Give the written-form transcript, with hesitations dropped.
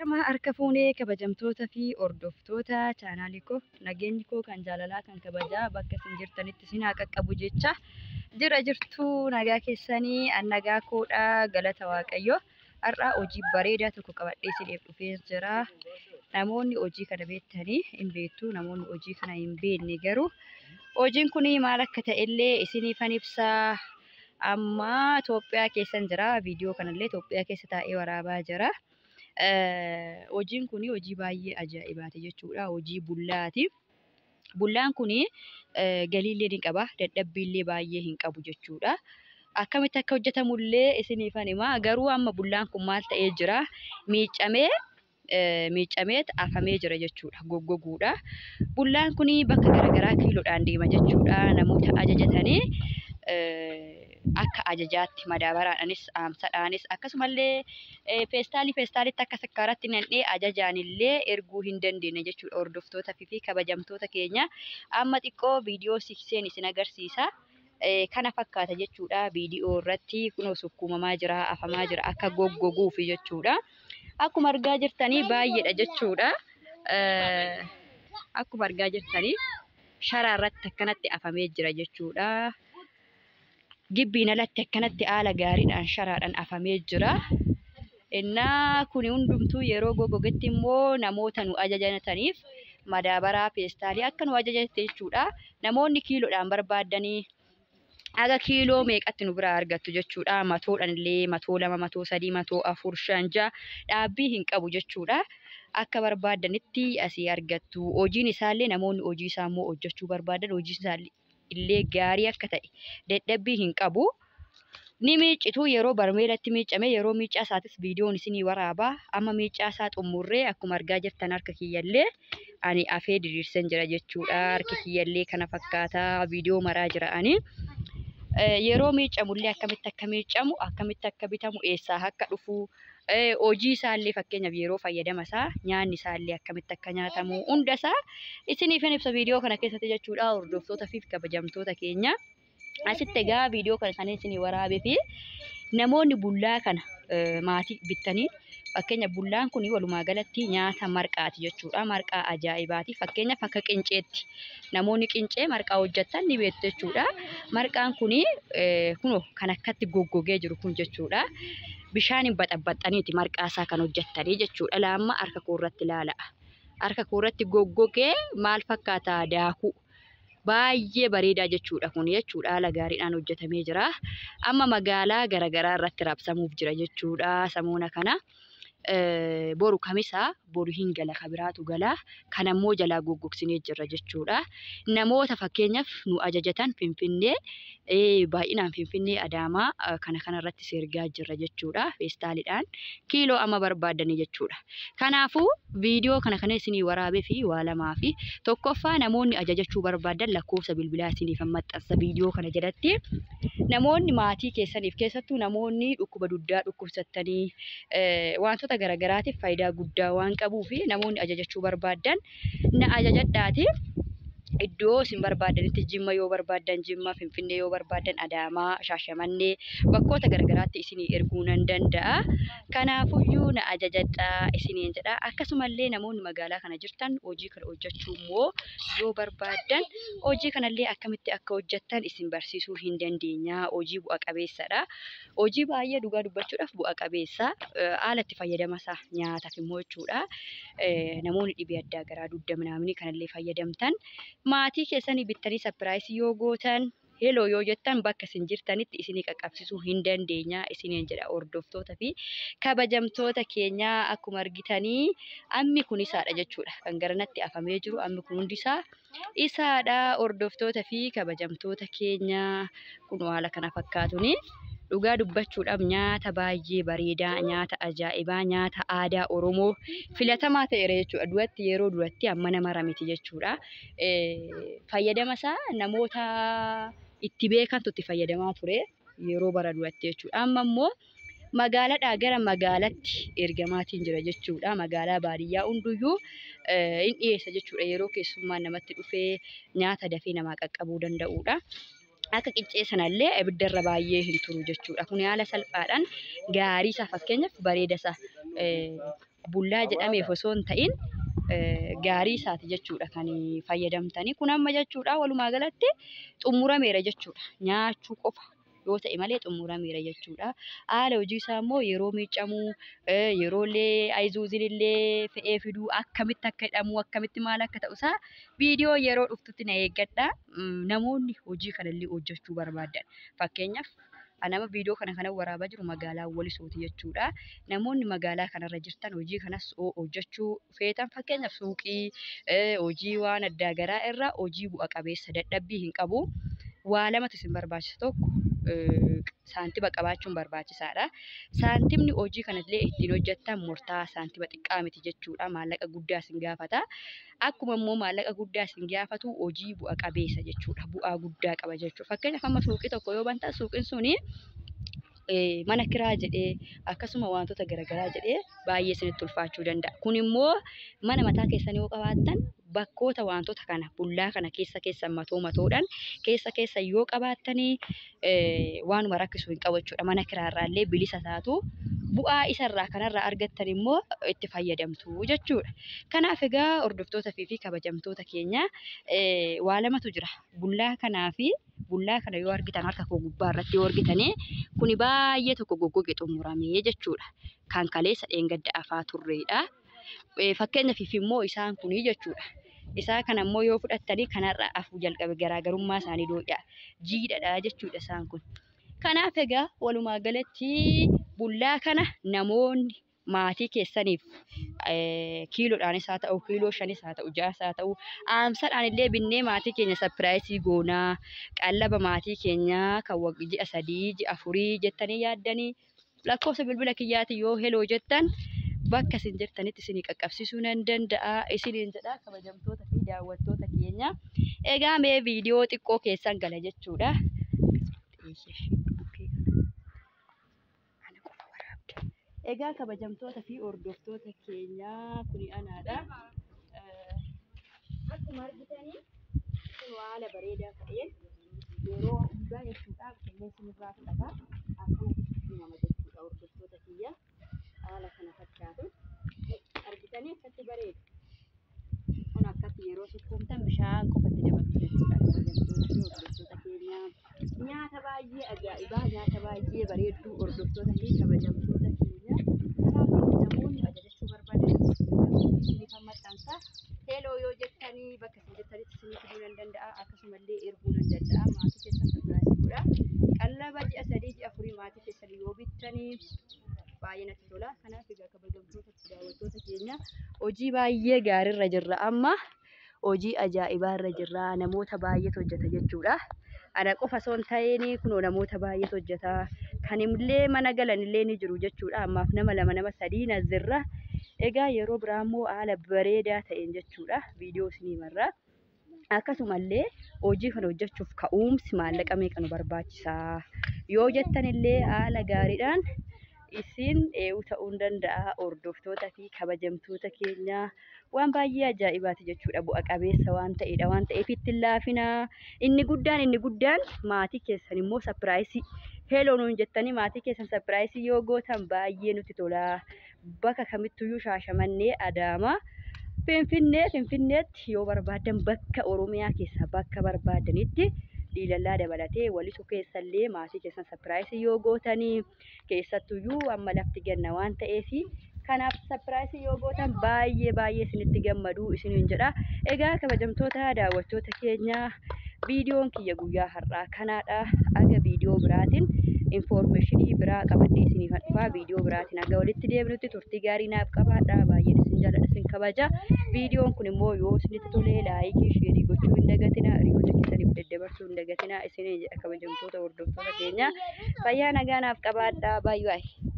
Nama harka fuunee kabajamtoota fi hordoftoota chaanaalii koo, nageenyi koo kan jaalalaa kan kabajaa bakka isin jirtanitti isin haa qaqqabu jecha jira. Jirtuu nagaa keessanii? An nagaa koodha, galata Waaqayyo. Har'a hojii bareedaa tokko qabadhee isiniif dhufee jira. Namoonni hojii kana beektanii hin beektu, namoonni hojii kana hin beekne garuu hojiin kun maal akka ta'ellee isiniifan ibsaa. Amma Itoophiyaa keessan jira, viidiyoo kanallee Itoophiyaa keessa taa'ee waraabaa jira. Hojiin kun hojii baay'ee ajaa'ibaati jechuudha. Hojii bullaati. Bullaan kun galiillee ni qaba, dadhabbiillee baay'ee hin qabu jechuudha. Akkamitti akka hojjetamullee isiniifan hima. Garuu amma bullaan kun maal ta'ee jira? Miiccamee miiccameet afamee jira jechuudha. Goggoguudha. Bullaan kun bakka garaagaraa kiiloodhaan deema jechuudha. Namoota ajajatanii akka ajajaatti madaabaraadhaanis, aamsadhaanis, akkasumallee feestaalii feestaalitti akka sukkaaratti nam'ee ajajaanillee erguu hin dandeenye jechuudha. Hordoftoota fi kabajamtoota keenya, amma xiqqoo viidiyoo sikseen isin agarsiisa. Kana fakkaata jechuudha, viidiyoo irratti kunoo sukkuumamaa jira, afamaa jira akka goggoguufi jechuudha. Akkuma argaa jirtanii baay'eedha jechuudha. Akkuma argaa jirtanii sharaa irratti akkanatti afamee jira jechuudha. Gibbiin alatti akkanatti haala gaariidhaan sharaadhaan afamee jira. Innaa kuni hundumtuu yeroo goggogetti immoo namoota nu ajajataniif madaabaraa feestaalii akka nu ajajatte jechuudha. Namoonni kiiloodhaan barbaaddanii haga kiiloo meeqatti nu biraa argattu jechuudha. Matoodhaan illee matoo 2, matoo 3, matoo 4, 5, 6 dhaabbii hin qabu jechuudha. Akka barbaaddanitti asii argattu. Hojiin isaallee, namoonni hojii isaa immoo hojjechuu barbaadan, hojiin isaa illee gaarii akka ta'e, dadhabbii hin qabu. Ni miiccitu yeroo barmeelatti miiccame, yeroo miiccaa isaatis viidiyoon isinii waraabaa. Amma miiccaa isaa xumurree akkuma argaa jirtan harka kiyyallee ani afee diriirsan jira jechuudha. Harki kiyyallee kana fakkaata, viidiyoo maraa jira ani. Yeroo miiccamullee akkamitti akka miiccamu, akkamitti akka bitamu, eessaa akka dhufu, hojii isaallee, fakkeenyaaf yeroo fayyadama isaa, nyaanni isaallee akkamitti akka nyaatamu hunda isaa isiniifin ibsa viidiyoo kana keessatti jechuudha, hordoftoota fi kabajamtoota keenya. Asitti egaa viidiyoo kana kan isinii waraabee fi namoonni bullaa kana maatii bittanii, fakkeenya bullaan kun walumaa galatti nyaata marqaati jechuudha. Marqaa ajaa'ibaati. Fakkeenyaaf akka qinceetti, namoonni qincee marqaa hojjettan ni beektu jechuudha. Marqaan kun kunoo kan akkatti goggogee jiru kun jechuudha. Bishaaniin baxabbaxaniiti marqaa isaa kan hojjettanii jechuudha. Laamma harka koo irratti ilaala. Harka koo irratti goggogee maal fakkaata, daakuu. Baay'ee bareedaa jechuudha kun jechuudha, haala gaariidhaan hojjetamee jira. Amma magaalaa garaagaraa irratti raabsamuuf jira jechuudha samoona kana. Boru kamisaa, boru hin gala, kabiraatu gala, kanammoo jalaa goggogsinee jirra jechuudha. Namoota fakkeenyaaf nu ajajatan Finfinnee, baay'inaan Finfinnee, Adaamaa kana kanarratti ergaa jirra jechuudha. Feestaaliidhaan kiiloo amma barbaadanii jechuudha. Kanaafuu viidiyoo kana kana isinii waraabee fi waa lamaa fi tokkoffaa, namoonni ajajachuu barbaadan lakkoofsa bilbilaa isiniif maxxansa viidiyoo kana jalatti. Namoonni maatii keessaniif, keessattuu namoonni dhukkuba dugdaa dhukkubsattanii, wantoota garaagaraatiif faayidaa guddaa waan qabuu fi namoonni ajajachuu barbaadan na ajajadhaati. Iddoo isin barbaadanitti, Jimma yoo barbaaddan Jimma, Finfinnee yoo barbaaddan Adaamaa, Shaashamannee, bakkoota garaagaraatti isinii erguu nan danda'a. Kanaafuyyuu na ajajadhaa isiniin jedha. Akkasumallee namoonni magaalaa kana jirtan hojii kana hojjechuu immoo yoo barbaaddan, hojii kanallee akkamitti akka hojjettan isin barsiisuu hin dandeenya. Hojii bu'a qabeessadha. Hojii baay'ee dhugaa dubbachuudhaaf bu'a qabeessa. Haala itti fayyadama isaa nyaataaf immoo jechuudha. Namoonni dhibee addaa garaa dugda minaaminii kanallee fayyadamtan, maatii keessanii bittanii surprise yoo gootan, heloo yoo jettan, bakka isin jirtanitti isinii qaqqabsiisuu hin dandeenya isiniin jedha, hordoftoota fi kabajamtoota keenyaa. Akkuma argitanii ammi kun isaadha jechuudha. Kan garanatti afamee jiru ammi kun hundi isaa isaadha, hordoftoota fi kabajamtoota keenyaa. Kun haala kana fakkaatuni. Dhugaa dubbachuudhaaf nyaata baay'ee bareedaa, nyaata ajaa'ibaa, nyaata aadaa Oromoo filatamaa ta'eera jechuudha. Duratti, yeroo duratti amma nama miti jechuudha. Fayyadama isaa namoota itti beekantu itti fayyadamaa ture yeroo bara duratti jechuudha. Amma immoo magaalaadhaa gara magaalatti ergamaatiin jira jechuudha. Magaalaa baadiyyaa hunduyyuu hin dhiyeessa jechuudha. Yeroo keessummaan namatti dhufee nyaata dafee namaa qaqqabuu danda'udha. Akka qiccee sanallee ibiddarra baay'ee hin turu jechuudha. Kun haala salphaadhaan gaarii isaa, fakkeenyaaf bareeda isaa Bullaa jedhameef osoo hin ta'in gaarii isaati jechuudha kan fayyadamtanii. Kun amma jechuudha walumaa galatti xumurameera jechuudha. Nyaachuu qofa yoo ta'e malee xumurameera jechuudha. Haala hojii isaa immoo yeroo miicamuu, yeroo illee ayizuuziin illee fe'ee fiduu, akkamitti akka hidhamu, akkamitti maal akka ta'u isaa viidiyoo yeroo dhuftutti na eeggadha. Namoonni hojii kanallee hojjechuu barbaadan, fakkeenyaaf nama viidiyoo kana waraabaa jiru magaalaa Walisooti jechuudha. Namoonni magaalaa kanarra jirtan hojii kanas hojjechuu feetan, fakkeenyaaf suuqii, hojii waan addaa garaa irra hojii bu'a qabeessa dadhabbii hin qabu. Waa lamatu isin barbaachisa: tokko saantima qabaachuun barbaachisaadha. Saantimni hojii kanallee ittiin hojjettan murtaa'aa, saantima xiqqaa miti jechuudha. Maallaqa guddaa isin gaafata. Akkuma immoo maallaqa guddaa isin gaafatu hojii bu'a qabeessa jechuudha. Bu'aa guddaa qaba jechuudha. Fakkeenyaaf amma suuqii tokko yoo bantan, suuqiin suni mana kiraa jedhee, akkasuma wantoota garaagaraa jedhee baay'ee isinitti ulfaachuu danda'a. Kun immoo mana mataa keessanii yoo qabaattan, bakkoota wantoota kana bullaa kana keessa keessa matoo matoodhaan keessa keessa yoo qabaattanii waanuma rakkisu hin qabu jechuudha. Mana kiraarraallee bilisa taatu, bu'aa isarraa kanarraa argattan immoo itti fayyadamtu jechuudha. Kanaaf egaa hordoftoota fi kabajamtoota keenya, waa lamatu jira. Bullaa kanaa fi bullaa kana yoo argitan, harka koo gubbaa irratti yoo argitanii, kuni baay'ee tokko goggoge xumuramee jechuudha. Kan kaleessa dheengadda afaa turreedha. Fakkeenyaaf immoo isaan kunii jechuudha. Isaa kana immoo yoo fudhattanii kanarra afuu jalqabe, garaagarummaa isaanii doo'a. Jiidhadha jechuudha isaan kun. Kanaaf egaa walumaa galatti bullaa kana namoonni maatii keessaniif kiiloodhaanis haa ta'u, kiiloo 5s haa ta'u, 6s haa ta'u, aamsadhaan illee binnee maatii keenya surprise goonaa, qallaba maatii keenyaa kan ji'a 3, ji'a 4 jettanii yaaddanii, lakkoofsa bilbila kiyyaatiin yoo hello jettan bakka isin jirtanitti isinii qaqqabsiisuu nan danda'a isiniin jedha, kabajamtoota fi daawwattoota keenya. Egaa mee viidiyoo xiqqoo keessan gala jechuudha. Ana qofa waraabda. Egaa kabajamtoota fi hordoftoota keenyaa, kuni anaadha. Akkuma argitanii kun haala bareedaa ta'een yeroo hundaa jechuudha qilleensi nurraa fudhata. Akkanatti uumama jechuudha, hordoftoota kiyya. Haala kana fakkaatu argitanii akkatti bareedu. Kun akkatti yeroo sukkuumtan bishaan qofatti dabaltu jechuudha, kabajamtoota fi hordoftoota keenya. Nyaata baay'ee ajaa'ibaa, nyaata baay'ee bareedduu, hordoftoota fi kabajamtoota keenya. Kanaaf namoonni ajajachuu barbaadan isiniif maxxansa. Hello yoo jettanii bakka isin jettanitti isinii fiduu nan danda'a. Akkasumallee erguu nan danda'a. Maatii keessan surprise godha. Qallaba ji'a 3, ji'a 4 maatii keessan yoo bittanii baay'ee natti tola. Kanaaf egaa kabajamtoota fi daawwattoota keenya, hojii baay'ee gaariirra jirra amma. Hojii ajaa'ibaarra jirra. Namoota baay'eetu hojjeta jechuudha. Ana qofa osoo hin ta'in kunoo namoota baay'eetu hojjeta. Kan illee mana galan illee ni jiru jechuudha. Ammaaf nama lama, nama sadii nazirra. Egaa yeroo biraa immoo haala bareedaa ta'een jechuudha viidiyoo isinii marra. Akkasumallee hojii kana hojjechuuf ka'umsi maallaqa meeqa nu barbaachisaa yoo jettan illee haala gaariidhaan isin eeyyuu ta'uu ni danda'a, hordoftoota fi kabajamtoota keenya. Waan baay'ee ajaa'ibaati jechuudha, bu'a qabeessa waan ta'edha waan ta'eef itti hin laafinaa. Inni guddaan maatii keessan immoo surprise hello nuun jettanii maatii keessan surprise yoo gootan baay'ee nutti tola. Bakka kamittuyyuu, Shaashamannee, Adaamaa, Finfinnee, Finfinneetti yoo barbaaddan, bakka Oromiyaa keessaa bakka barbaaddanitti diilallaa dabalatee Walisoo keessallee maatii keessan surprise yoo gootanii, keessattuyyuu amma lafti ganna waan ta'eef, kanaaf surprise yoo gootan baay'ee baay'ee isinitti gammadu isiniin jedha. Egaa kabajamtoota daawwattoota keenya, viidiyoon kiyya guyyaa har'aa kanaadha. Aga viidiyoo biraatiin information biraa qabadhee isiniif dhufaa. Viidiyoo biraatiin aga walitti deebinutti turtii gaarii naaf qabaadha. Baay'een isin jaalladha, isin kabaja. Viidiyoon kun immoo yoo isinitti tole like, share gochuu hin dagatina. Hiriyoota keessaniif daddabarsuu hin dagatina isiniin jedha, kabajamtoota hordoftoota keenya. Fayyaa nagaa naaf qabaadha. Baay'ee baay'ee.